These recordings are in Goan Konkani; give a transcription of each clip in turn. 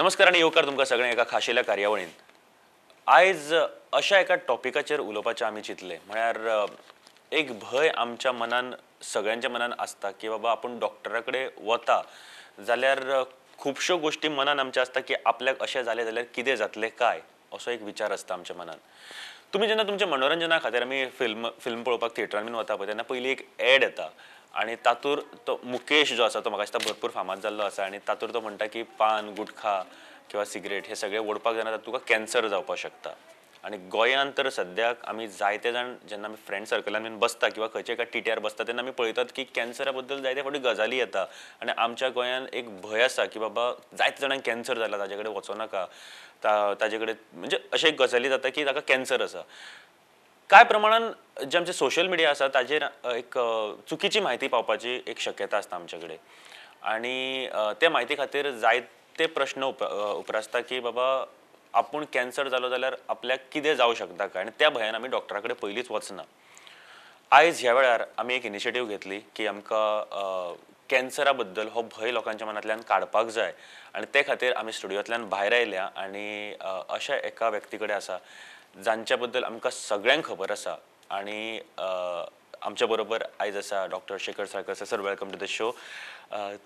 नमस्कार आनी येवकार तुमकां सगळ्यांक एका खाशेल्या कार्यावळीन. आयज अशा एका टॉपिकाचेर उलोवपाचें आमी चिंतलें, म्हळ्यार एक भंय आमच्या मनान, सगळ्यांच्या मनान आसता की बाबा आपूण डॉक्टरा कडेन वता जाल्यार खुबश्यो गोश्टी मनान आमच्या आसता की आपल्याक अशें जालें जाल्यार कितें जातलें काय, असो एक विचार आसता आमच्या मनान. तुमी जेन्ना तुमच्या मनोरंजना खातीर आमी फिल्म पळोवपाक थिएटरान बीन वता पळय, तेन्ना पयलीं एक एड येता आनी तातूंत तो मुकेश जो आसा तो म्हाका दिसता भरपूर फामाद जाल्लो आसा, आनी तातूंत तो म्हणटा की पान, गुटखा किंवा सिगरेट हे सगळे ओडपाक जायना, तुका कॅन्सर जावपाक शकता. आनी गोंयांत तर सद्याक आमी जायते जाण जेन्ना आमी फ्रेंड सर्कलान बीन बसता किंवा खंयच्या एका टिट्यार बसता तेन्ना आमी पळयतात की कॅन्सरा बद्दल जायते फावटी गजाली येता आनी आमच्या गोंयांत एक भंय आसा की बाबा जायते जाणांक कॅन्सर जाला, ताजे कडेन वचों नाका, ताजे कडेन म्हणजे अशे गजाली जाता की ताका कॅन्सर आसा. कांय प्रमाणान जे आमचे सोशल मिडिया आसा ताजेर एक चुकीची म्हायती पावपाची एक शक्यता आसता आमचे कडेन, आनी ते म्हायती खातीर जायते प्रश्न उप्रासता की बाबा आपूण कॅन्सर जालो जाल्यार आपल्याक कितें जावं शकता काय, आनी त्या भंयान आमी डॉक्टरा कडेन पयलींच वचना. आयज ह्या वेळार आमी एक इनिशिएटीव घेतली की आमकां कॅन्सरा बद्दल हो भंय लोकांच्या मनांतल्यान काडपाक जाय, आनी ते खातीर आमी स्टुडियोंतल्यान भायर आयल्या आनी अशा एका व्यक्ती कडेन आसा जांच्या बद्दल आमकां सगळ्यांक खबर आसा, आनी आमच्या बरोबर आयज आसा doctor Shekhar Salkar sir. Sir, welcome to the show.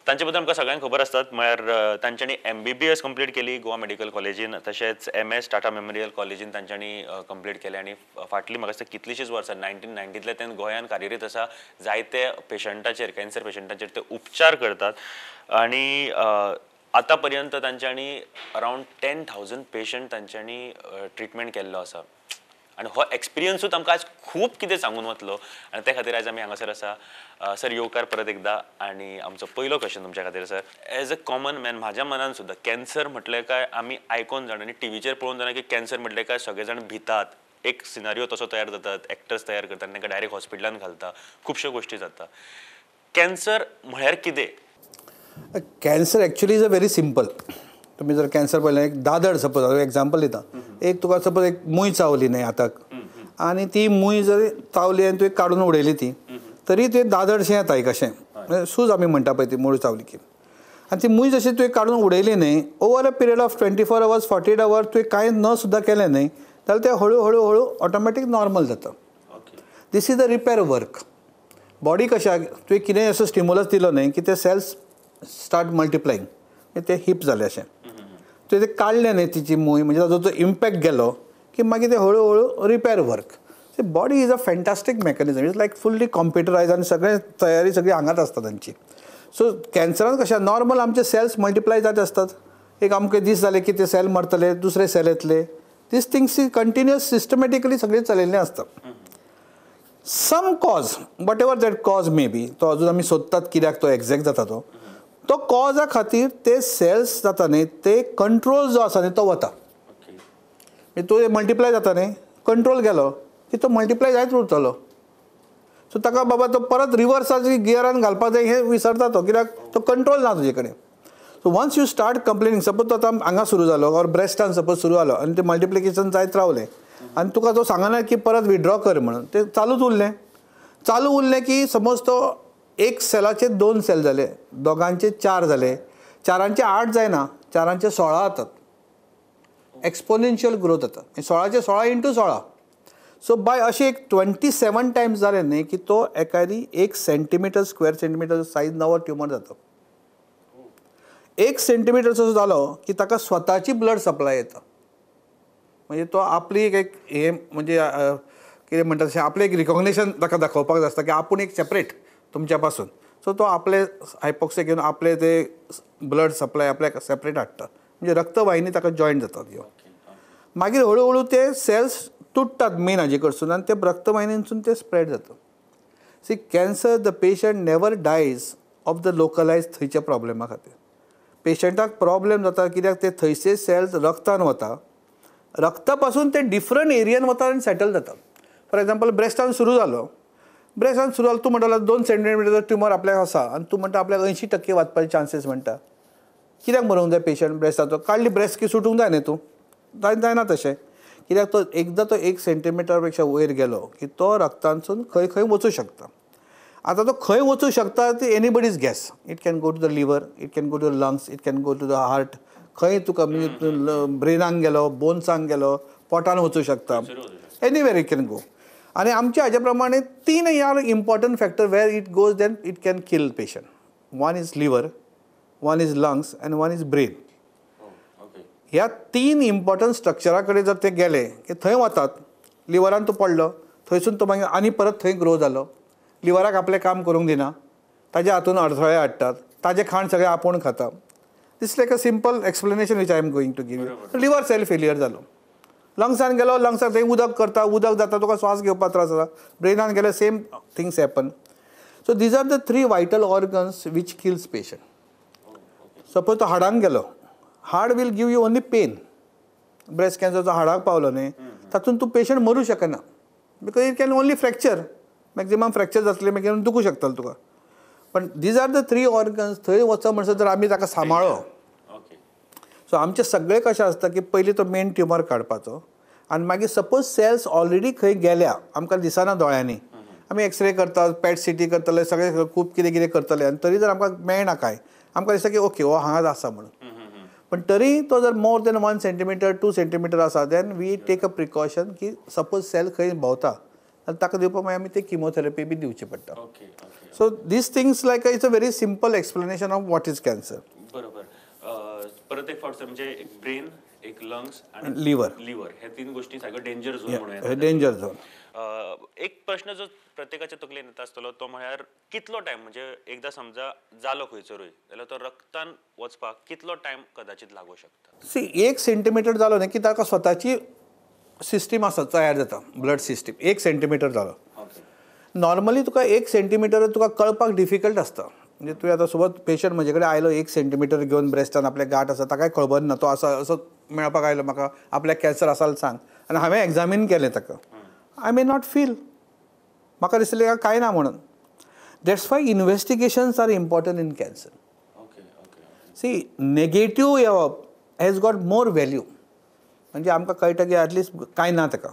तांचे बद्दल आमकां सगळ्यांक खबर आसतात, म्हळ्यार तांच्यांनी MBBS complete केली गोवा मेडिकल कॉलेजीन, तशेंच MS Tata memorial कॉलेजीन तांच्यांनी कंप्लीट केलें, आनी फाटलीं म्हाका दिसता कितलींशींच वर्सां 1990तल्यान ते गोंयांत कार्यरत आसा, जायते पेशंटाचेर, कॅन्सर पेशंटाचेर ते उपचार करतात, आनी आतां पर्यंत तांच्यांनी अरावंड 10,000 पेशंट तांच्यांनी ट्रिटमेंट केल्लो आसा, आनी हो एक्सपिरियन्सूच आमकां आयज खूब कितें सांगून वतलो, आनी ते खातीर आयज आमी हांगासर आसा. सर, येवकार परत एकदां, आनी आमचो पयलो क्वेश्चन तुमच्या खातीर sir, as a common man म्हाज्या मनान सुद्दां कॅन्सर म्हटलें काय आमी आयकोन जाणा आनी टिवीचेर पळोवन जाणा की कॅन्सर म्हटलें काय सगळे जाण भितात, एक सिनारियो तसो तयार जातात, एक्टर्स तयार करतात आनी तांकां डायरेक्ट हॉस्पिटलान घालता, खुबश्यो गोश्टी जाता. कॅन्सर म्हळ्यार कितें? Cancer actually is a very simple. तुमी जर कॅन्सर पळयलें, एक दादर सपोज हांव एग्जाम्पल दिता, एक तुका सपोज एक मूय चावली न्हय हाताक, आनी ती मूय जर चावली आनी तुवें काडून उडयली ती, तरी ते दादरशें येता एक अशें सूज आमी म्हणटा पळय, ती मूय चावली की, आनी ती मूय जशी तुवें काडून उडयली न्हय, over a period of 24 hours 48 hours तुवें कांय न सुद्दां केलें न्हय जाल्यार तें हळू हळू हळू ऑटोमॅटीक नॉर्मल जाता. This is the repair work. Body कशें तुवें कितेंय असो स्टिमुलस दिलो न्हय की ते सेल्स स्टार्ट मल्टिप्लायींग, ते हिप जाले अशें, तुवें ते काडलें न्हय तिची मूय, म्हणजे ताजो जो इम्पॅक्ट गेलो की मागीर ते हळू हळू repair work. So body is a fantastic mechanism, it's like fully computerise, आनी सगळें तयारी सगळी हांगाच आसता तांची. सो कॅन्सरान कशें नॉर्मल आमचे सेल्स मल्टिप्लाय जायत आसतात, एक अमके दीस जाले की ते सेल मरतले, दुसरे सेल येतले, these things continuous systematically सगळें चलयल्लें आसता. Some cause, whatever that cause may be, तो अजून आमी सोदतात कित्याक तो एग्जॅक्ट जाता, तो तो कॉजा खातीर ते सेल्स जाता न्हय, ते कंट्रोल जो आसा न्हय तो वता, तो मल्टिप्लाय जाता न्हय, कंट्रोल गेलो की तो मल्टिप्लाय जायत उरतलो. सो ताका बाबा तो परत रिवर्साची गियरान घालपाक जाय हें विसरता तो, कित्याक तो कंट्रोल ना तुजे कडेन. So once you start complaining, suppose तो आतां हांगा सुरू जालो ऑर ब्रेस्टान सपोज सुरू जालो आनी ते मल्टिप्लिकेशन जायत रावलें आनी तुका तो सांगना की परत विड्रॉ कर म्हणून, ते चालूच उरलें, चालू उरलें की समज तो एक सेलाचे 2 सेल जाले, दोगांचे 4 जाले, 4ांचे 8 जायना, 4ांचे 16 जातात, एक्सपोनेन्शियल ग्रोथ जाता, 16चे 16 इंटू 16. सो बाय अशें एक 27 टायम्स जालें न्हय की तो एकादी 1 सेंटीमिटर स्क्वेअर सेंटीमिटर सायज नवो ट्युमर जाता. 1 सेंटीमिटरचो जालो की ताका स्वताची ब्लड सप्लाय येता, म्हणजे तो आपली एक हें म्हणजे कितें म्हणटा तशें आपलें एक रिकॉग्निशन ताका दाखोवपाक जाय आसता की आपूण एक सेपरेट तुमच्या पासून. सो तो आपले हायपोक्सिया घेवन आपले ते ब्लड सप्लाय आपल्याक सेपरेट हाडटा, म्हणजे रक्तवाहिनी ताका जॉयंट जातात ह्यो. मागीर हळू हळू ते सेल्स तुटतात मेन हाजे कडसून आनी ते रक्तवाहिनीसून ते स्प्रेड जाता. See, cancer the patient never dies of the localise थंयच्या प्रॉब्लेमा खातीर. पेशंटाक प्रॉब्लेम जाता कित्याक ते थंयचे सेल्स रक्तान वता, रक्ता पासून ते डिफरंट एरियान वता आनी सेटल जाता. फॉर एग्जाम्पल ब्रेस्टान सुरू जालो, ब्रेस्टान सुरू जालो, तूं म्हणटा 2 सेंटीमिटर ट्युमर आपल्याक आसा आनी तूं म्हणटा आपल्याक 80% वाचपाचे चान्सीस म्हणटा, कित्याक मरूंक जाय पेशंट ब्रेस्टाचो? काडली ब्रेस्ट की सुटूंक जाय न्ही तूं, जायना तशें, कित्याक तो एकदां तो 1 सेंटीमिटर पेक्षा वयर गेलो की तो रक्तांतसून खंय खंय वचूं शकता. आतां तो खंय वचूं शकता ती anybody's guess. It can go to the liver, it can go to the lungs, it can go to the heart, खंय तुका म्हणजे ब्रेनाक गेलो, बोन्सांक गेलो, पोटान वचूं शकता, एनीवेर it can go. आनी आमच्या हाज्या प्रमाणे तीन are important factor where it goes then it can kill patient. One is liver, one is lungs and one is brain. ह्या तीन इम्पॉर्टंट स्ट्रक्चरा कडेन जर ते गेले की थंय वतात, लिवरान तो पडलो, थंयसून तो मागीर आनी परत थंय ग्रो जालो, लिवराक आपलें काम करूंक दिना, ताज्या हातून अडथळे हाडटात, ताजें खाण सगळें आपूण खाता. This like a simple explanation which I am going to give you. Liver cell failure जालो, लंग्सान गेलो, लंग्साक थंय उदक करता, उदक जाता, तुका श्वास घेवपाक त्रास जाता, ब्रेनान गेले same things happen. So these are the three vital organs which kills patient. Suppose तो हाडांक गेलो, हाड will give you only pain. Breast कॅन्सरचो हाडाक पावलो न्ही, तातूंत तूं पेशंट मरूं शकना, because it can only fracture, maximum fracture जातलें, मागीर दुखूं शकतलें तुका. पण these are the three organs, थंय वचप म्हणसर जर आमी ताका सांबाळ्ळो, सो आमचें सगळें कशें आसता की पयलीं तो मेन ट्युमर काडपाचो आनी मागीर सपोज सेल्स ऑलरेडी खंय गेल्या आमकां दिसना दोळ्यांनी, आमी एक्सरे करतात, पॅट सिटी करतले, सगळें खूब कितें कितें करतले आनी तरी जर आमकां मेळना कांय, आमकां दिसता की ओके हो हांगाच आसा म्हणून, पण तरी तो जर मोर देन 1 सेंटीमिटर 2 सेंटीमिटर आसा then we take a precaution की सपोज सेल खंय भोंवता जाल्यार ताका दिवपाक मागीर आमी ते किमोथेरपी बी दिवची पडटा. So these things like it's a very simple explanation of what is cancer. बरोबर. परत एक फावट म्हणजे एक ब्रेन, एक लंग्स आणि लिव्हर, लिव्हर हे तीन गोष्टी सारको डेंजर झोन म्हणूया. Danger zone. एक प्रश्न जो प्रत्येकाच्या तकलेन येता आसतलो तो म्हळ्यार कितलो टायम, म्हणजे एकदा समजा जालो खंयसरूय जाल्यार तो रक्तान वचपाक कितलो टायम कदाचित लागू शकता? सी, 1 सेंटीमिटर जालो न्ही की ताका स्वताची सिस्टीम आसा तयार जाता, ब्लड सिस्टीम. 1 सेंटीमिटर जालो नॉर्मली तुका 1 सेंटीमिटर तुका कळपाक डिफिकल्ट आसता. म्हणजे तुवें आतां सोबत पेशंट म्हजे कडेन आयलो 1 सेंटीमिटर घेवन ब्रेस्टान आपल्या गांठ आसा, ताकाय खबर ना, तो आसा असो मेळपाक आयलो म्हाका, आपल्याक कॅन्सर आसा जाल्यार सांग, आनी हांवें एग्जामीन केलें ताका, I may not feel, म्हाका दिसलें कांय ना म्हणून. That's why investigations are important in cancer. See, negative येवप हॅज गॉट मोर व्हॅल्यू. म्हणजे आमकां कळटा की एटलिस्ट कांय ना ताका.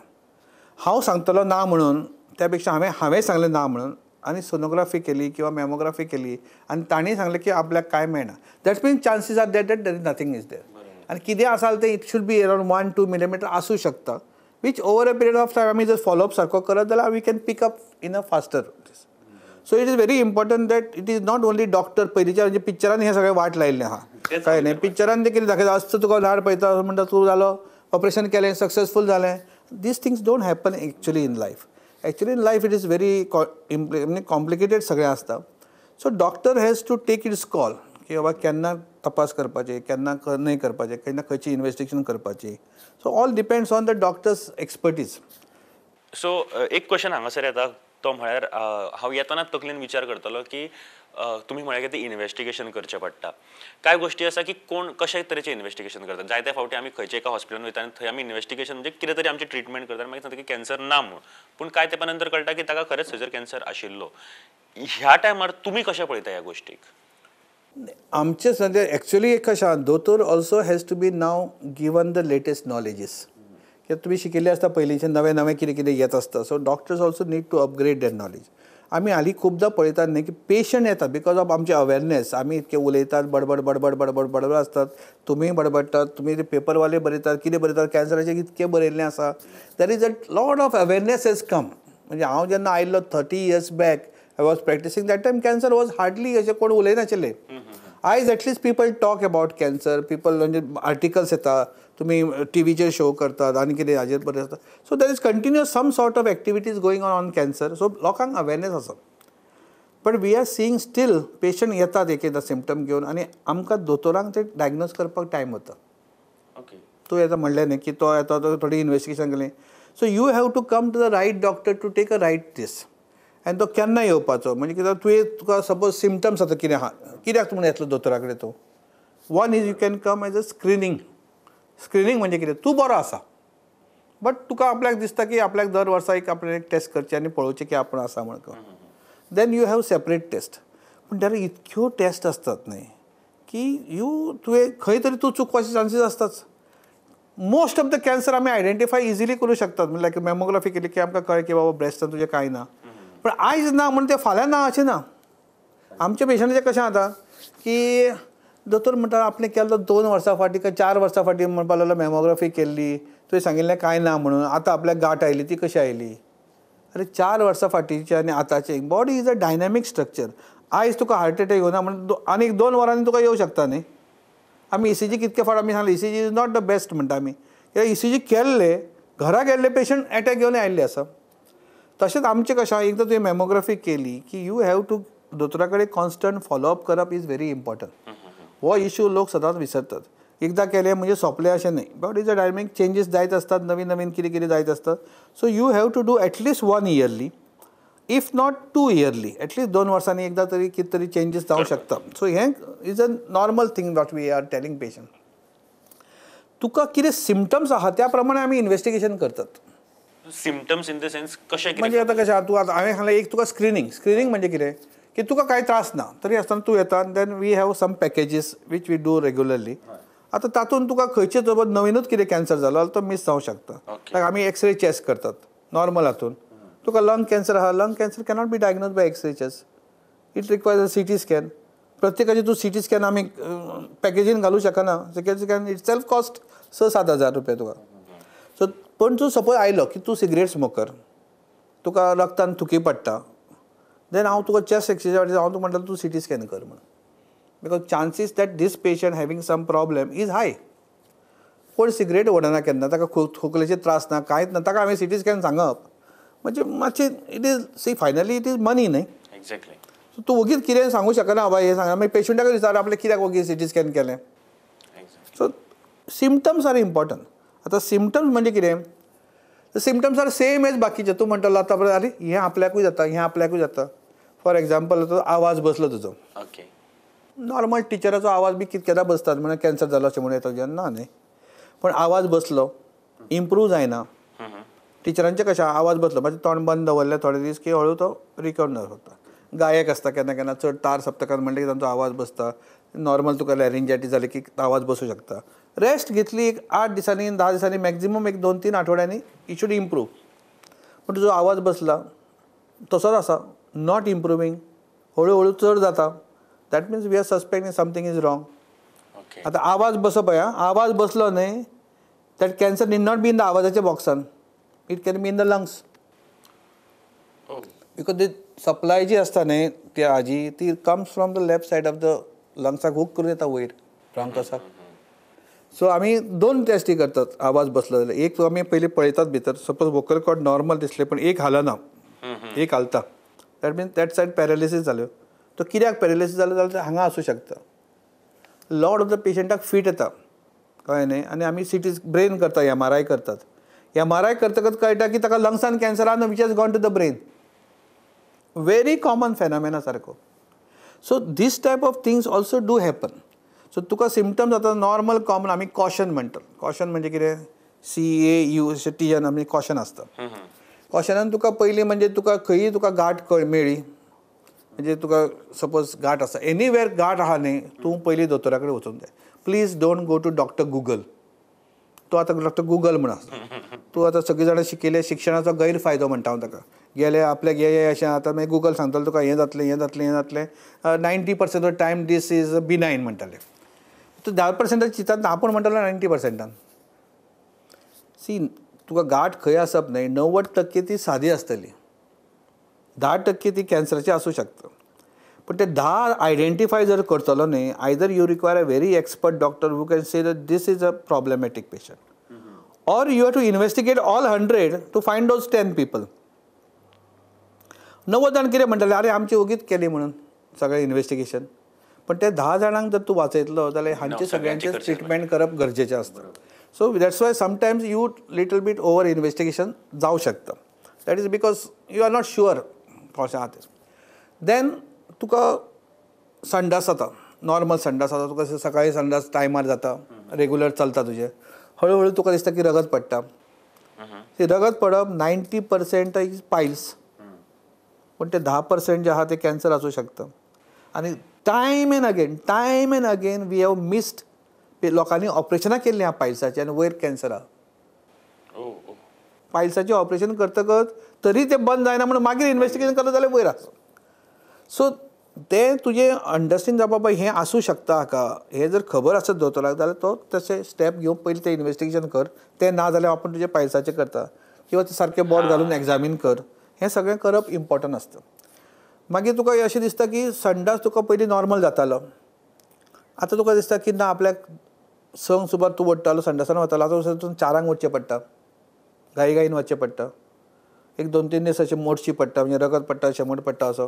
हांव सांगतलो ना म्हणून त्या पेक्षा हांवें सांगलें ना म्हणून आनी सोनोग्राफी केली किंवा मॅमोग्राफी केली आनी तांणी सांगलें की आपल्याक कांय मेळना, that means chances are that that there is nothing is there. आनी कितें आसा तें it should be around 1-2 millimetre आसूं शकता, which over a period of time आमी जर फॉलोअप सारको करत जाल्यार we can pick up in a faster. So it is very important that it is not only doctor. पयलींच्या म्हणजे पिक्चरान हें सगळें वाट लायिल्लें आहा, कळ्ळें न्ही? पिक्चरान तें कितें दाखयता, असो तुका ल्हार पळयता म्हणटा तूं जालो, ऑपरेशन केलें, सक्सेसफूल जालें. These things don't happen actually in life. Actually in life it is very complicated सगळें आसता. So doctor has to take its call की बाबा केन्ना तपास करपाचे, केन्ना न्हय करपाचे, केन्ना खंयची इन्वेस्टिगेशन करपाची. So all depends on the doctor's expertise. So एक क्वेश्चन हांगासर येता तो म्हळ्यार हांव येतना तकलेन विचार करतलो की तुमी म्हळ्यार की ते इन्वेस्टिगेशन करचें पडटा. कांय गोश्टी आसा की कोण कशे तरेचें इन्वेस्टिगेशन करतात. जायते फावटी आमी खंयच्या एका हॉस्पिटलान वयता आनी थंय आमी इन्वेस्टिगेशन म्हणजे कितें तरी आमचें ट्रिटमेंट करतात, मागीर सांगता की कॅन्सर ना म्हूण, पूण कांय तेंपा नंतर कळटा की ताका खरेंच थंयसर कॅन्सर आशिल्लो. ह्या टायमार तुमी कशें पळयता ह्या गोश्टीक? आमचे सद्या एक्चुअली एक कशें, दोतोर also has to be now given the latest knowledges. कित्याक तुमी शिकिल्ले आसता पयलींचे, नवें नवें कितें कितें येत आसता. So doctors also need to upgrade their knowledge. आमी हालीं खुबदां पळयतात न्ही की पेशंट येता because of आमचे अवेरनेस, आमी इतके उलयतात, बडबड बडबड बडबड बडबड आसतात, तुमी बडबडटात, तुमी ते पेपरवाले बरयतात, कितें बरयतात, कॅन्सराचेर इतकें बरयल्लें आसा. There is a lot of awareness has come. म्हणजे हांव जेन्ना आयिल्लो 30 years back I was practising, that time cancer was hardly अशें कोण उलयनाशिल्ले. आयज at least people talk about cancer, people म्हणजे आर्टिकल्स येता, तुमी टिवीचेर शो करतात आनी कितें हाजेर बरें आसता. So there is continuous some sort of activities going on on cancer. So लोकांक अवेरनेस आसा. But we are seeing still patient येतात एक एकदां सिमटम घेवन आनी आमकां दोतोरांक ते डायग्नोज करपाक टायम वता. तूं येता म्हणलें न्ही की तो येता, तो थोडी इन्वेस्टिगेशन केलें. So you have to come to the right doctor to take a right this. आनी तो केन्ना येवपाचो म्हणजे कितें, तुवें तुका सपोज सिमटम्स आतां कितें आहा, कित्याक तूं येतलो दोतोरा कडेन तूं? One is you can come as a screening. Screening म्हणजे कितें, तूं बरो आसा बट तुका आपल्याक दिसता की आपल्याक दर वर्सा एक आपणें एक टेस्ट करची आनी पळोवचें की आपूण आसा म्हणून. Then you have separate test. पूण there इतक्यो टेस्ट आसतात न्ही की you तुवें खंय तरी तूं चुकपाचे चान्सीस आसताच. मोस्ट ऑफ the cancer आमी आयडेंटिफाय इजिली करूं शकतात. म्हणजे लायक मॅमोग्राफी केली की आमकां कळ्ळें की बाबा ब्रेस्टान तुजें कांय ना. पण आयज ना म्हण तें फाल्यां ना अशें ना. आमच्या पेशंटाचें कशें जाता की दोतोर म्हणटा आपणें केल्लो 2 वर्सां फाटीं काय 4 वर्सां फाटीं म्हणपा लागलो मॅमोग्राफी केल्ली, तुवें सांगिल्लें कांय ना म्हणून, आतां आपल्याक गांठ आयली, ती कशी आयली? अरे 4 वर्सां फाटींचे आनी आतांचे, body is a dynamic structure. आयज तुका हार्ट एटॅक येवना म्हणून आनीक 2 वरांनी तुका येवं शकता न्ही. आमी ECG कितके फावट आमी सांगलें ECG is not the best म्हणटा आमी, कित्याक ECG केल्ले घरा गेल्ले पेशंट एटॅक घेवन आयिल्ले आसा. तशेंच आमचें कशें आहा, एकदां तुवें मॅमोग्राफी केली की you have to दोतोरा कडेन कॉन्स्टंट फॉलोअप करप is very important. हो इशू लोक सदांच विसरतात. एकदां केलें म्हणजे सोंपलें अशें न्ही, but is a dynamic, changes जायत आसतात, नवीन नवीन कितें कितें जायत आसतात. So you have to do at least 1 yearly, if not 2 yearly, at least 2 वर्सांनी एकदां तरी कितें तरी चेंजीस जावंक शकता. सो हें is a normal thing what we are telling patient. तुका कितें सिमटम्स आहा त्या प्रमाणे आमी इन्वेस्टिगेशन करतात. सिमटम्स इन the sense कशें म्हणजे आतां कशें आहा, तूं आतां हांवें सांगलें एक तुका स्क्रिनींग. स्क्रिनींग म्हणजे कितें की तुका कांय त्रास ना तरी आसतना तूं येता, then we have some packages which we do regularly. आतां तातूंत तुका खंयचे सोबत नवीनूच कितें कॅन्सर जालो जाल्यार तो मीस जावंक शकता. लायक आमी एक्सरे चेस्ट करतात नॉर्मल हातून, तुका लंग कॅन्सर आहा, lung cancer cannot be diagnose by x-ray chest, it requires a CT scan. प्रत्येकाची तूं CT scan आमी पॅकेजीन घालूं शकना, CT scan itself cost 6-7 हजार रुपया तुका. सो पण तूं सपोज आयलो की तूं सिगरेट स्मोकर, तुका रक्तान थुकी पडटा, देन हांव तुका चेस्ट एक्सरे हांव तुका म्हणटा तूं CT scan कर म्हणून, because chances that this patient having some problem is high. कोण सिगरेट ओडना केन्ना, ताका खोकलेचे त्रास ना, कांयच ना, ताका हांवें CT scan सांगप म्हणजे मातशें it is, see finally it is money न्ही. एग्जॅक्टली. सो तूं वगीच कितें सांगूं शकना बाबा हें सांगना, मागीर पेशंटाक विचार आपलें कित्याक वगीच CT scan केलें. So symptoms are important. आतां सिमटम्स म्हणजे कितें, सिमटम्स are same as बाकीचे. तूं म्हणटलो आतां पळय अरे हें आपल्याकूय जाता, हें आपल्याकूय जाता. फॉर एग्जाम्पल आवाज बसलो तुजो, ओके, नॉर्मल टिचराचो आवाज बी कितकेदां बसतात म्हणून कॅन्सर जालो अशें म्हणून येता जेन्ना न्ही, पण आवाज बसलो इम्प्रूव जायना. टिचरांचें कशें आवाज बसलो मातशें तोंड बंद दवरलें थोडे दीस की हळू तो रिकवर जावंक शकता. गायक आसता केन्ना केन्ना चड तार सप्तकान म्हणलें की तांचो आवाज बसता. नॉर्मल तुका लॅरिंजायटीस जाली की आवाज बसूं शकता. रेस्ट घेतली एक 8 दिसांनी 10 दिसांनी मॅक्झिमम एक 2-3 आठवड्यांनी it should improve. पण तुजो आवाज बसला तसोच आसा, not improving, हळू हळू चड जाता, that means we are suspecting something is wrong. आतां आवाज बसप आं, आवाज बसलो न्ही that cancer need not be in the आवाजाच्या बॉक्सान, it can be in the lungs. Because the supply जी आसता न्ही त्या हाजी ती comes from the left side of the लंग्साक हूक करून येता वयर ब्रांकसाक. सो आमी 2 टेस्टी करतात आवाज बसलो जाल्यार. एक आमी पयलीं पळयतात भितर, सपोज वोकल कॉर्ड नॉर्मल दिसले पण एक हालना, एक हालता, that means that side paralysis जाल्यो. तो कित्याक पॅरालिसीस जालो जाल्यार हांगा आसूं शकता. लॉट ऑफ the पेशंटाक फीट येता, कळ्ळें न्ही, आनी आमी CT brain करता, MRI करतात. MRI करतकच कळटा की ताका लंग्सान कॅन्सर आहा which has gone to the brain. Very common phenomena सारको. So this type of things also do happen. So तुका सिमटम्स आतां नॉर्मल कॉमन आमी कॉशन म्हणटात. कॉशन म्हणजे कितें, CAU T N आमी कॉशन आसता. कॉशनान तुका पयलीं म्हणजे तुका खंयी तुका गांठ मेळ्ळी म्हणजे तुका सपोज गांठ आसा, एनीवेर गांठ आहा न्ही, तूं पयलीं दोतोरा कडेन वचूंक जाय. Please don't go to doctor Google. तो आतां डॉक्टर गुगल म्हूण आसा, तूं आतां सगळीं जाणां शिकिल्ले, शिक्षणाचो गैरफायदो म्हणटा हांव ताका. गेले आपल्याक हे अशें आतां मागीर गुगल सांगतलो तुका हें जातलें हें जातलें हें जातलें, 90% of time this is benign म्हणटाले. तूं 10% चिंतात ना, आपूण म्हणटलो 90%. सी तुका गांठ खंय आसप न्हय, 90% ती सादी आसतली, 10% ती कॅन्सराची आसूं शकता. पण ते 10 आयडेंटिफाय जर करतलो न्ही, either you require a very expert doctor who can say that this is a problematic patient, or you have to investigate all 100 to find those 10 people. 90 जाण कितें म्हणटले, अरे आमची ओगीच केली म्हणून सगळें इन्वेस्टिगेशन. पण ते 10 जाणांक जर तूं वाचयतलो जाल्यार हांचे सगळ्यांचें ट्रिटमेंट करप गरजेचें आसता. So that's why sometimes you little bit over investigation जावं शकता. That is because you are not sure कशें आहा तें. देन तुका संडास जाता, नॉर्मल संडास जाता, तुका सकाळी संडास टायमार जाता, रेगुलर चलता तुजें, हळूहळू तुका दिसता की रगत पडटा. ती रगत पडप 90% is piles, पण ते 10% जे आहा ते कॅन्सर आसूं शकता. आनी time and again we have missed. लोकांनी ऑपरेशनां केल्लीं आहा पायल्साचें आनी वयर कॅन्सर आहा. पायल्साचें ऑपरेशन करतकच तरी तें बंद जायना म्हणून मागीर इन्वेस्टिगेशन करता जाल्यार वयर आसा. So तें तुजें अंडरस्टँड जावपा बाबा हें आसूं शकता हाका, हें जर खबर आसत दोतोराक जाल्यार तो तशें स्टेप घेवन पयलीं तें इन्वेस्टिगेशन कर, तें ना जाल्यार आपूण तुजें पायल्साचें करता किंवा तें सारकें बोट घालून एग्जामीन कर, हें सगळें करप इम्पॉर्टंट आसता. मागीर तुका अशें दिसता की संडास तुका पयलीं नॉर्मल जातालो, आतां तुका दिसता की ना आपल्याक 6 सुमार तूं वडटालो संडासान वतालो, आतां तूं 4 वचचें पडटा, घाई घाईन वचचें पडटा, एक 2-3 दीस अशें मोडशी पडटा, म्हणजे रगत पडटा, शेंमट पडटा असो,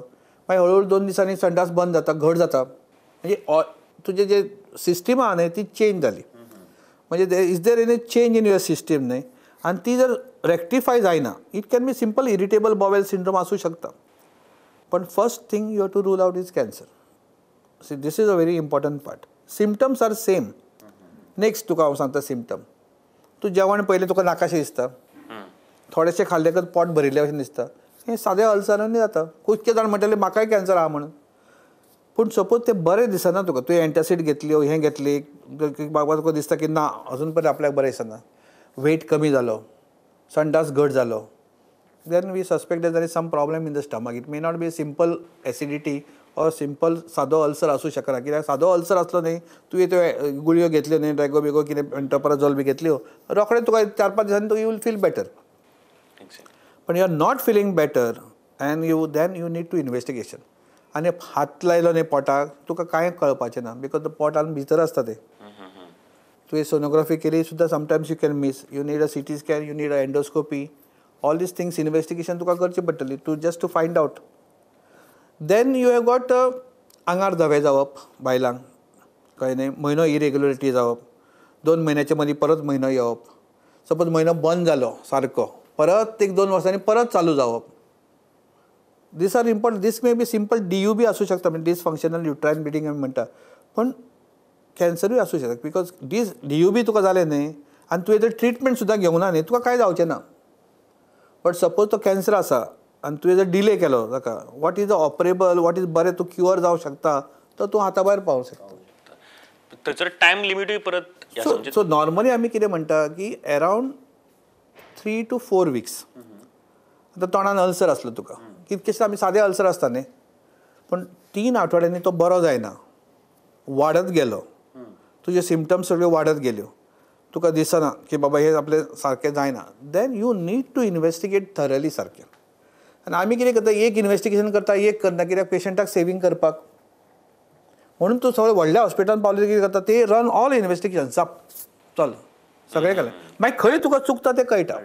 मागीर हळूहळू 2 दिसांनी संडास बंद जाता, घट जाता, म्हणजे तुजें जे सिस्टम आहा न्ही ती चेंज जाली, म्हणजे is there any change in your system न्ही, आनी ती जर रेक्टिफाय जायना, it can be simple irritable bowel syndrome आसूं शकता, पण first thing you have to rule out is cancer. See this is a very important part. Symptoms are same. Next तुका हांव सांगता सिमटम, तूं जेवण पयलें तुका नाकाशें दिसता, थोडेशें खाल्लेकच पोट भरिल्लें अशें दिसता, हें सादें अल्सरांनी जाता. खुबशे जाण म्हणटले म्हाकाय कॅन्सर आहा म्हणून, पूण सपोज तें बरें दिसना तुका, तुवें एंटासीड घेतली, हें घेतली, बाबा तुका दिसता की ना अजून पर्यंत आपल्याक बरें दिसना, वेट कमी जालो, संडास घट जालो, then we suspect there is some problem in the stomach. It may not be simple acidity or simple सादो अल्सर आसूं शकना, कित्याक सादो अल्सर आसलो न्ही तुवें त्यो गुळयो घेतल्यो न्ही, ड्रॅगो बिगो कितें एंटोप्राजोल बी घेतल्यो, रोखडें तुका 4-5 दिसांनी तुका you will feel better. पण you are not feeling better and you then you need to investigation. आनी हात लायलो न्ही पोटाक तुका कांय कळपाचें ना, because पोटान भितर आसता तें. तुवें सोनोग्राफी केली सुद्दां sometimes you can miss, you need a CT scan, you need a endoscopy, all these things investigation तुका करची पडटली to just to find out. Then you have got आंगार धवें जावप बायलांक, कळ्ळें न्ही, म्हयनो इरेग्युलरिटी जावप, 2 म्हयन्याच्या मदीं परत म्हयनो येवप, सपोज म्हयनो बंद जालो सारको परत 1-2 वर्सांनी परत चालू जावप. These are important. This may be simple DUB आसूं शकता, म्हणजे डिसफंक्शनल युट्रायन ब्लिडींग आमी म्हणटा, पण कॅन्सरूय आसूं शकता, because these DUB तुका जालें न्ही आनी तुवें जर ट्रिटमेंट सुद्दां घेवंक ना न्ही तुका कांय जावचें ना. बट सपोज तो कॅन्सर आसा आनी तुवें जर डिले केलो ताका, what is the operable, what is बरें तूं क्युअर जावंक शकता, तर तूं हाता भायर पावूंक शकता. थंयसर टायम लिमिटूय परत. सो नॉर्मली आमी कितें म्हणटा की अरावंड 3 to 4 weeks. आतां तोंडान अल्सर आसलो तुका, कितकेशे आमी सादे अल्सर आसता न्ही, पूण 3 आठवड्यांनी तो बरो जायना, वाडत गेलो, तुजे सिमटम्स सगळ्यो वाडत गेल्यो, तुका दिसना की बाबा हे आपलें सारकें जायना, then you need to investigate thoroughly सारकें. आनी आमी कितें करता, एक इन्वेस्टिगेशन करता, एक करना, कित्याक पेशंटाक सेवींग करपाक म्हणून तूं सगळें व्हडल्या हॉस्पिटलान पावलें कितें करता, ते रन ऑल इन्वेस्टिगेशन जाप चल सगळें केलें, मागीर खंय तुका चुकता तें कळटा.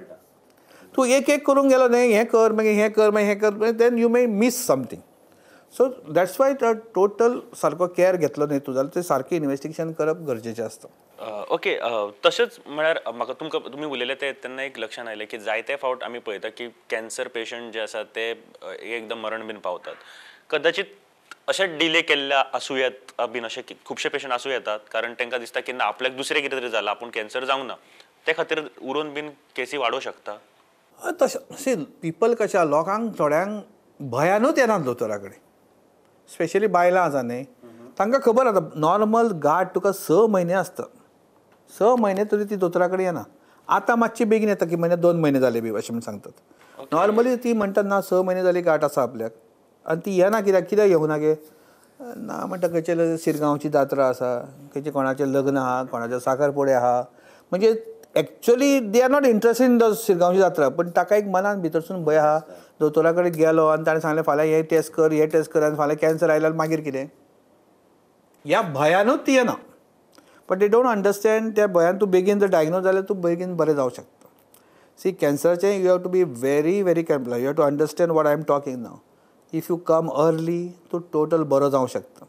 तूं एक एक करूंक गेलो न्ही, हें कर मागीर हें कर मागीर हें कर, then you may miss something. So that's why total सारको कॅर घेतलो न्ही तूं जाल्यार तें सारकें इन्वेस्टिगेशन करप गरजेचें आसता. ओके, तशेंच म्हळ्यार म्हाका तुमकां तुमी उलयले ते तेन्ना एक लक्षांत आयलें की जायते फावट आमी पळयता की कॅन्सर पेशंट जे आसा ते एकदम मरण बीन पावतात, कदाचित अशें डिले केल्ले आसूं येत बीन, अशे खुबशे पेशंट आसूं येतात, कारण तांकां दिसता की ना आपल्याक दुसरें कितें तरी जालां, आपूण कॅन्सर जावंक ना, ते खातीर उरोवन बीन केसी वाडोवंक शकता. तशें सी पिपल कशें लोकांक थोड्यांक भयानूच येनात दोतोरा कडेन, स्पेशली बायलां आसा न्ही, तांकां खबर आसा नॉर्मल गांठ तुका 6 म्हयने आसता, 6 म्हयने तरी ती दोतोरा कडेन येना. आतां मातशी बेगीन येता की म्हयने 2 म्हयने जाले बी अशें म्हूण सांगतात. नॉर्मली ती म्हणटात ना 6 म्हयने जाली गांठ आसा आपल्याक, आनी ती येना कित्याक, कित्याक येवंक ना गे, ना म्हणटा खंयचे शिरगांवची जात्रा आसा, खंयचें कोणाचें लग्न आहा, कोणाचें साखरपुडे आहा, म्हणजे actually they are not interested in the शिरगांवची जात्रा, पण ताका एक मनान भितरसून भंय आहा, दोतोरा कडेन गेलो आनी ताणें सांगलें फाल्यां हे टेस्ट कर, हे टेस्ट कर, आनी फाल्यां कॅन्सर आयल्यार मागीर कितें, ह्या भयानूच ती येना. बट they don't understand, त्या भंयान तूं बेगीन जर डायग्नोज जाल्यार तूं बेगीन बरें जावंक शकता. सी कॅन्सराचें you have to be very very careful, you have to understand what I am talking now. If you come early तूं टोटल बरो जावंक शकता.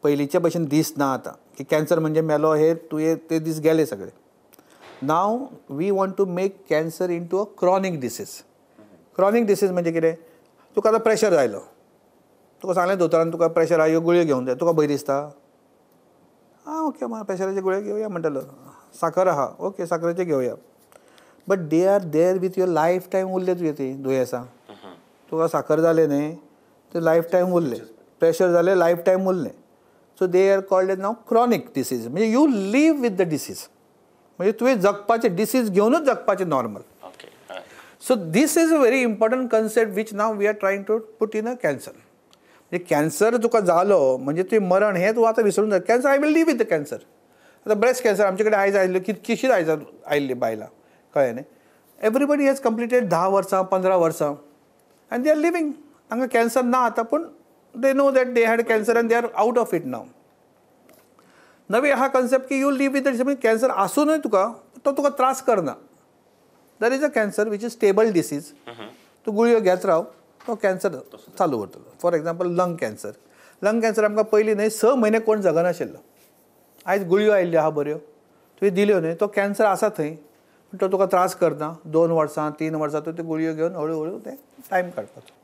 पयलींचे भशेन दीस ना आतां की कॅन्सर म्हणजे मेलो हे तुवें ते दीस गेले सगळे. Now we want to make cancer into a chronic disease. Chronic disease म्हणजे कितें, तुका आतां प्रेशर आयलो, तुका सांगलें दोतोरान तुका प्रेशर आयो गुळयो घेवंक जाय, तुका भंय दिसता, आं ओके म्हाका प्रेशराच्यो गुळयो घेवया म्हणटलो, साकर आहा ओके साकरेच्यो घेवया, but they are there with your life time उरले तुजे ती दुयेंसां. तुका साकर जालें न्ही ते लायफ टायम उरलें, प्रेशर जालें लायफ टायम उरलें. So they are called as now chronic disease, म्हणजे you live with the disease, म्हणजे तुवें जगपाचें disease घेवनूच जगपाचें normal. So this is a very important concept which now we are trying to put in a cancer. म्हणजे कॅन्सर तुका जालो म्हणजे तुवें मरण हें तूं आतां विसरून जाय. Cancer I will live with the cancer. आतां ब्रेस्ट कॅन्सर आमचे कडेन आयज आयिल्ल्यो कितकीशींच आयज आयिल्ली बायलां, कळ्ळें न्ही. एवरीबडी हॅज कंप्लिटेड 10 वर्सां 15 वर्सां आनी they are living. तांकां कॅन्सर ना आतां, पूण they know that they had cancer and they are out of it now. नवी आहा कन्सेप्ट की you live with it. Cancer आसूनय तुका तो तुका त्रास करना. There is a cancer which is stable disease. तूं गुळयो घेत राव, तो कॅन्सर चालू उरतलो. For example lung cancer. Lung cancer आमकां पयलीं न्हय 6 म्हयने कोण जगनाशिल्लो. आयज गुळयो आयिल्ल्यो आहा बऱ्यो, तुवें दिल्यो न्हय, तो कॅन्सर आसा थंय पूण तो तुका त्रास करना. 2 वर्सां 3 वर्सां तूं त्यो गुळयो घेवन हळू हळू तें टायम काडपाचो.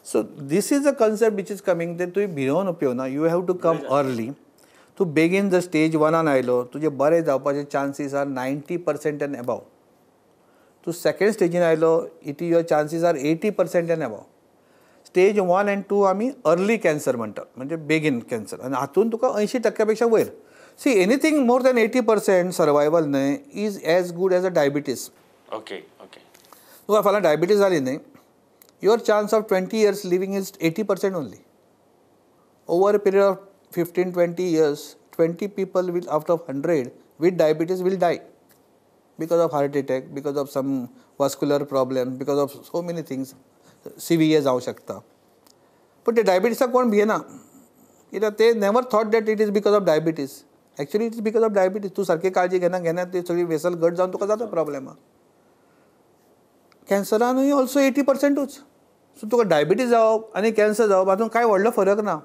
So this is a concept which is coming. ते तुवें भियोवन उपयोग ना. You have to come early. तूं बेगीन जर स्टेज 1 आयलो तुजें बरें जावपाचे chances are 90% and above. तूं सेकेंड स्टेजीन आयलो it your chances are 80% and above. Stage 1 and 2 आमी अर्ली कॅन्सर म्हणटात, म्हणजे बेगीन कॅन्सर, आनी हातून तुका 80% पेक्षा वयर. See anything more than 80% survival न्हय is as good as a diabetes. Okay okay. तुका फाल्यां डायबिटीज जाली न्हय, your chance of 20 years living is 80% only. Over a period of 15-20 years, 20 people will out of 100 with diabetes will die because of heart attack, because of some vascular problem, because of so many things. CVA जावं शकता. पण ते डायबिटीसाक कोण भियेना, कित्याक ते never thought that it is because of diabetes. Actually it is because of diabetes. तूं सारकी काळजी घेना घेना ती सगळी वेसल घट जावन तुका जाता प्रॉब्लेम. कॅन्सरानूय ऑल्सो 80%ूच. सो तुका डायबिटीज जावप आनी कॅन्सर जावप हातूंत कांय व्हडलो फरक ना.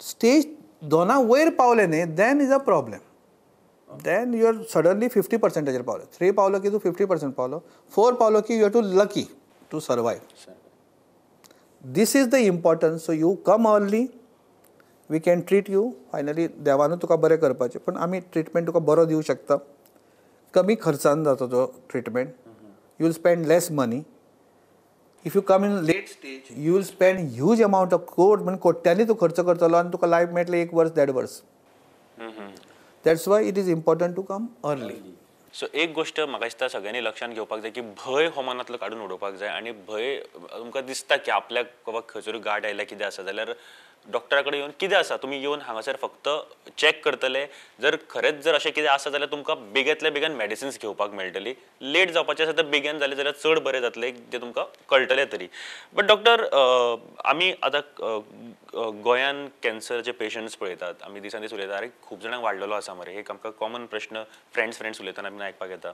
स्टेज 2 वयर पावले न्ही then is a problem. Then you are suddenly 50%चेर पावले. 3 पावलो की तूं 50% पावलो, 4 पावलो की you are too lucky to survive. This is the importance. So you come early, we can treat you. Finally देवानूच तुका बरें करपाचें, पूण आमी ट्रिटमेंट तुका बरो दिवं शकता. कमी खर्चान जाता तो treatment. You will spend less money. If you come in late stage you will spend huge amount of crore, म्हणजे कोट्यांनी तूं खर्च करतलो आनी तुका लायफ मेळटलें 1 वर्स 1.5 वर्स. That's why it is important to come early. So एक गोष्ट म्हाका दिसता सगळ्यांनी लक्षांत घेवपाक जाय की भंय हो मनांतलो काडून उडोवपाक जाय. आनी भंय तुमकां दिसता की आपल्याक बाबा खंयसर गांठ आयल्या कितें आसा जाल्यार डॉक्टरा कडेन येवन कितें आसा तुमी येवन हांगासर फक्त चॅक करतले. जर खरेंच जर अशें कितें आसा जाल्यार तुमकां बेगींतल्या बेगीन मेडिसिन्स घेवपाक मेळटली. लेट जावपाचें आसा तर बेगीन जालें जाल्यार चड बरें जातलें, तें तुमकां कळटलें तरी. बट डॉक्टर, आमी आतां गोंयान कॅन्सरचे पेशंट्स पळयतात, आमी दिसान दीस उलयतात, आरे खूब जाणांक वाडलेलो आसा मरे. एक आमकां कॉमन प्रश्न फ्रेंड्स उलयतना आमी आयकपाक येता.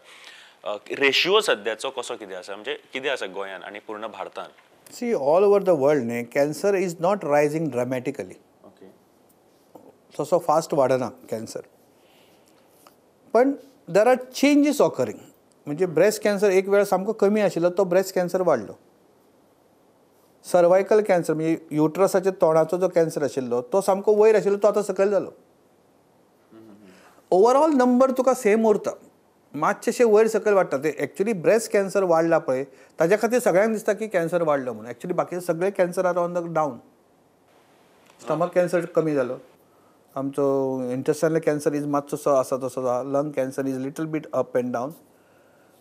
रेशियो सद्याचो कसो कितें आसा, म्हणजे कितें आसा गोंयान आनी पूर्ण भारतान? See, all over the world न्ही cancer is not rising dramatically. Okay. तसो फास्ट वाडना कॅन्सर, पण there are changes occurring. म्हणजे ब्रेस्ट कॅन्सर एक वेळ सामको कमी आशिल्लो तो ब्रेस्ट कॅन्सर वाडलो. सर्वायकल कॅन्सर म्हणजे युट्रसाच्या तोंडाचो जो कॅन्सर आशिल्लो तो सामको वयर आशिल्लो तो आतां सकयल जालो. ओवरऑल नंबर तुका सेम उरता, मातशें वयर सकयल वाडटा. ते एक्चुली ब्रेस्ट कॅन्सर वाडला पळय ताज्या खातीर सगळ्यांक दिसता की कॅन्सर वाडलो म्हणून. एक्चुली बाकीचे सगळे cancer are on the down. Stomach cancer कमी जालो, आमचो इंटेस्टायनल कॅन्सर is मातसो आसा तसो आसा, lung cancer is little bit up and down.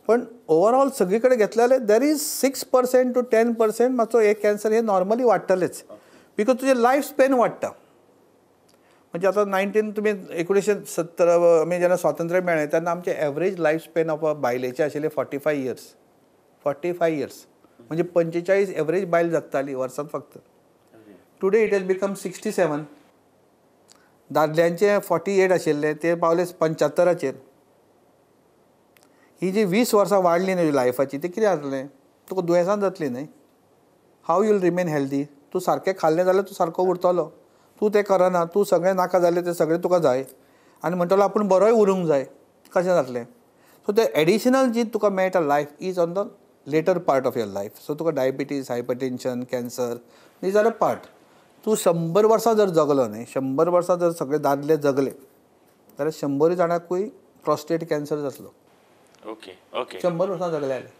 पण ओवरऑल सगळी कडेन घेतले जाल्यार there is 6% to 10% मातसो एक कॅन्सर हे नॉर्मली वाडटलेच, because तुजें लायफ स्पॅन वाडटा. म्हणजे आतां तुमी 1970 आमी जेन्ना स्वातंत्र्य मेळ्ळें तेन्ना आमचें एवरेज लायफ स्पॅन ऑफ बायलेचें आशिल्लें 45 इयर्स. 45 इयर्स म्हणजे 45 एवरेज बायल जगताली वर्सांत फक्त. Today it has become 67. दादल्यांचें 48 आशिल्लें ते पावले 75चेर. ही जी 20 वर्सां वाडली न्हय लायफाची ती कितें जातलें, तुका दुयेंसान जातली न्हय. How you will remain healthy? तूं सारकें खाल्लें जाल्यार तूं सारको उरतलो. तूं तें करना, तूं सगळें नाका जालें तें सगळें तुका जाय आनी म्हणटलो आपूण बरोय उरूंक जाय, कशें जातलें? सो तें एडिशनल जी तुका मेळटा life is on the later part of your life. So तुका diabetes, hypertension, cancer these are a part. तूं 100 वर्सां जर जगलो न्हय, 100 वर्सां जर सगळे दादले जगले जाल्यार 100 जाणांकूय प्रोस्टेट कॅन्सर जातलो. Okay okay. 100 वर्सां जगले जाल्यार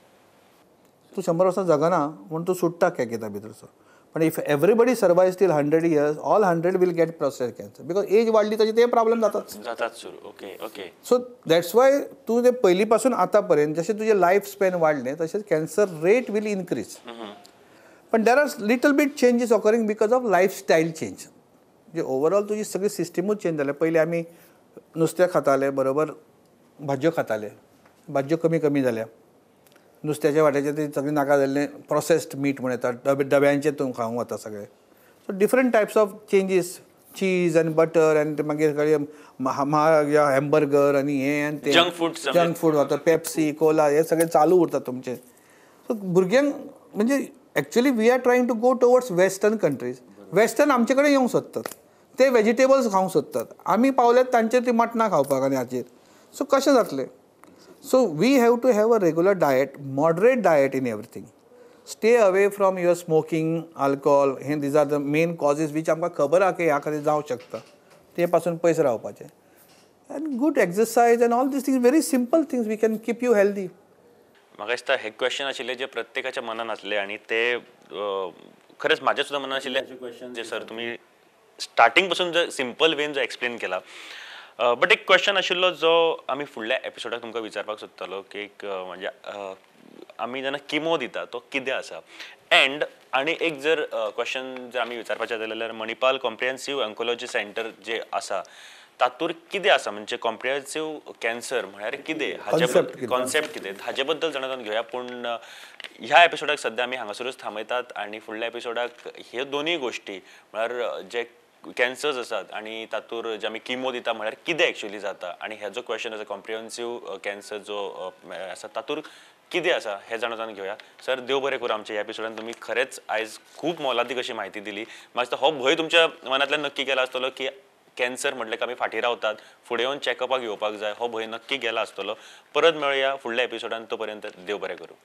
तूं 100 वर्सां जगना म्हूण तूं सुट्टा केकेता भितरचो. पण if everybody survives till 100 years, all 100 will get prostate cancer because age वाडली तशी ते प्रॉब्लेम जातात जातात सुरू. Okay okay. So that's why तूं ते पयलीं पासून आतां पर्यंत जशें तुजें लायफ स्पॅन वाडलें तशेंच कॅन्सर रेट will increase. पण there are little bit changes occurring because of lifestyle change. म्हणजे ओवरऑल तुजी सगळी सिस्टमूच चेंज जाल्या. पयलीं आमी नुस्तें खाताले बरोबर भाजयो खाताले, भाजयो कमी कमी जाल्या, नुस्त्याच्या वाट्याचें ते सगळें नाका जाल्लें प्रोसेस्ड मीट म्हण येता, डब्यांचें तूं खावंक वता सगळें. So different types of changes, cheese आनी बटर आनी मागीर सगळें हॅम्बर्गर आनी हें आनी तें जंक फूड वता, पेप्सी कोला हे सगळें चालू उरता तुमचें. सो भुरग्यांक म्हणजे actually we are trying to go towards western countries. Western आमचे कडेन येवंक सोदतात, ते वेजिटेबल्स खावंक सोदतात, आमी पावल्यात तांचेर ती मटणां खावपाक आनी हाचेर. सो कशें जातलें? So we have to have a regular diet, moderate diet in everything. Stay away from your smoking, alcohol. हे these are the main causes which आमकां खबर आहा की ह्या खातीर जावंक शकता, ते पासून पयस रावपाचें. And good exercise and all these things, very simple things we can keep you healthy. म्हाका दिसता हे क्वेश्चन आशिल्ले जे प्रत्येकाच्या मनान आसले आनी ते खरेंच म्हाज्या सुद्दां मनान आशिल्ले क्वेश्चन जे सर तुमी स्टार्टींग पासून जो सिंपल वेन जो एक्सप्लेन केला. बट एक क्वेश्चन आशिल्लो जो आमी फुडल्या एपिसोडाक तुमकां विचारपाक सोदतालो की एक म्हणजे आमी जेन्ना किमो दिता तो कितें आसा. एंड आनी एक जर क्वेश्चन जर आमी विचारपाचें जालें जाल्यार मणिपाल कॉम्प्रिहेन्सीव ऑन्कोलॉजी सेंटर जे आसा तातूंत कितें आसा, म्हणजे कॉम्प्रिहेन्सीव कॅन्सर म्हळ्यार कितें, हाचे कॉन्सेप्ट कितें, हाचे बद्दल जाणा जावन घेवया. पूण ह्या एपिसोडाक सद्या आमी हांगासरूच थांबयतात आनी फुडल्या एपिसोडाक ह्यो दोनूय गोश्टी म्हळ्यार जे कॅन्सर्स आसात आनी तातूंत जे आमी किमो दिता म्हळ्यार कितें एक्चुअली जाता आनी हेजो क्वेश्चन आसा कॉम्प्रिहेन्सीव कॅन्सर जो आसा तातूंत कितें आसा हें जाणा जावन घेवया. सर देव बरें करूं, आमच्या ह्या एपिसोडान तुमी खरेंच आयज खूब मोलादीक अशी म्हायती दिली. म्हाका दिसता हो भंय तुमच्या मनांतल्यान नक्की गेला आसतलो की कॅन्सर म्हटलें की आमी फाटीं रावतात, फुडें येवन चॅकअपाक येवपाक जाय, हो भंय नक्की गेला आसतलो. परत मेळया फुडल्या एपिसोडान, तो पर्यंत देव बरें करूं.